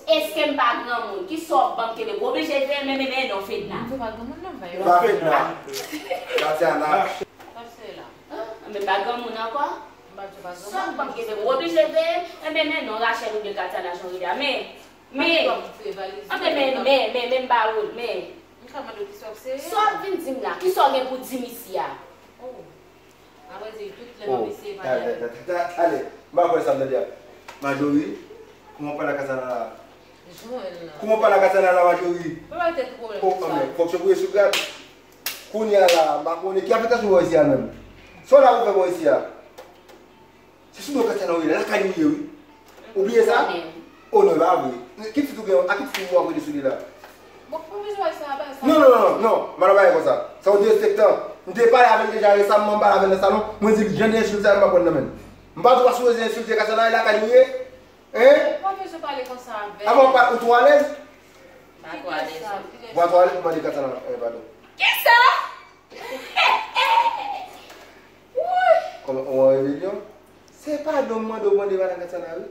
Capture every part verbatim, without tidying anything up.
Èske m pa granmoun? Kisa w ap ban m kenbe? W oblije veye m, men, men, men non, Fedna. M pa granmoun non, bay. Pa Fedna. Katiana. Sa se la. Ah, men m pa granmoun ankò. M pa tou pa granmoun. Sa w ap ban m kenbe? W oblije veye m, men, men non, Rachel oubyen Katiana, jan w rele a. Men, men, men, men, men, men, men, m ba ou l, men. M ka mande w kisa w ap sere? Sa w ap vin di m la? Kisa w gen pou di m isi a? Oh. Apre di tout lè m ap eseye pale avè l. Ale, m pa kwè sa m tande a. Majori, kòman w pale ak Katiana la? Jwenn la. Kòman w pale ak Katiana la, Majori? Mwen pa tèt pwoblèm. Oh, anmè, fòk se pou yo sou gad. Kounye a la, m pa konnen ki afektasyon bò isi a menm. Sa w la pou fè bò isi a? Se sou do Katiana ou ye la, lakay ou ye wi. Ou bliye sa? Oh non, e pa vre. Ki tit ou gen? A ki tit ou ap rele sou li la? Bon, pa bezwen sa, pa sa. Non, non, non, non, non. Madan pa ye konsa. Sa yon derespektan. M te pale avè l deja resaman, m pale avè l nan salon. Mwen di l, jan de ensilte sa yo, m pa pran nan men l. M pa di w pa sipoze ensilte Katiana, e lakay ou ye. Hein? Ou pa bezwen pale konsa avè l. Avan w pa, ou twò alèz? M pa twò alèz. Ou pa twò alèz, mande Katiana, eh, padon. Kisa? Kòman, ou an rebelyon? Se padon m mande w mande madan Katiana wi.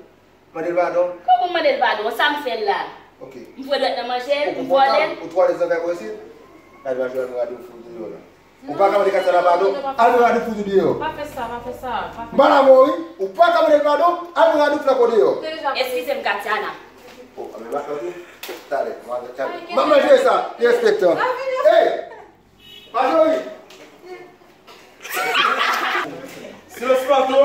Mande l padon. Kòman mande l padon? Sa m fè l la? Ok. M foure dwèt nan manje l, m vòlè l. Ou twò alèz nan kay bò isi? Gade Majori, al mande Radolfo deyò la. Ou pa ka mande Katiana padon, al mande Radolfo deyò. Pa fè sa, pa fè sa, pa fè sa. M pa la mò wi. Ou pa ka mande l padon, al mande Radolfo deyò. Eskize m, Katiana. Oh, men m ap manje. Talè, m ap manje. M ap manje sa, derespektan. Hey! Majori! Silans plato!